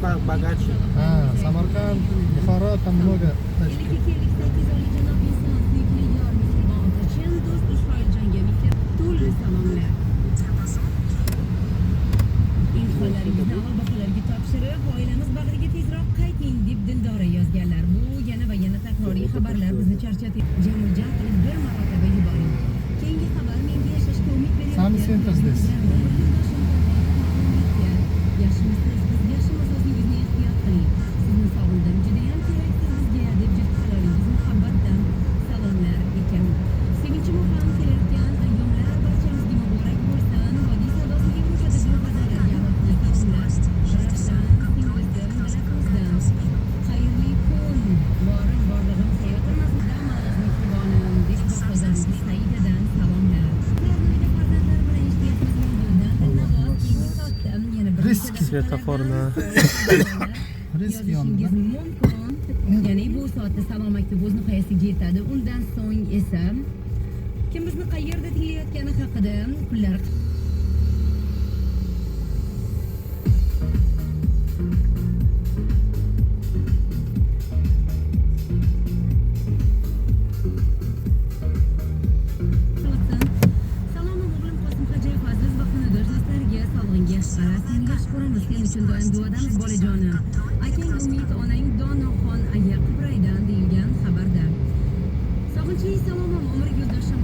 Таджики богаче. А, Самарканд, Бухара, там много таджиков. 58 oliyjanob inson, suyukli yor, mehribon ota, chin do'st Isroiljonga mehr to'la salomlar. Imtihonlaringizni avval baholarga topshirib, oilamiz bag'riga tezroq qayting deb Dildora yozganlar. Bu yana va yana takroriy xabarlar bizni charchatdi. Jamul-jam qilib bir marotaba yuboring. Keyingi xabar menga yashashga umid berayotgan. Sami center здесь. Yaxshimisiz? Biz yaxshimiz, o'zingizni ehtiyot qiling. Sizni sog'indim, judayam keraksiz bizga deb juft halolingiz muhabbatdan salomlar ekan. Sevinchim ham kelayotgan ayyomlar barchamizga muborak bo'lsin. Vodiy sadosi Yevropada gulxazalarga alohida salomlar. Ravshan singlim Dilafruzdan. Xayrli kun, borim borlig'im hayotim dam mehribonim deb Bahodirning Saidadan salomlar. Ularni uyda farzandlari bilan eshityapmiz Yomg'irdan Dilnavoz keyingi soatda yana bir Risk. necha Svetoforni. Risk yozishingiz yonida. mumkin. Ya'ni bu soatda salom maktubi o'z nihoyasiga yetadi. Undan so'ng esa kim bizni qayerda tinglayotgani haqida kunlar o'tsin. Salomim o'g'lim Qosim Hojiyev aziz va xonadon do'stlariga sog'lig'inga qara. Seni yaxshi ko'ramiz. Sen uchun doim duodamiz bolajonim. Akang Umid, onang Donoxon aya Qibraydan deyilgan xabarda. Sog'inchli salomim umr yo'ldoshim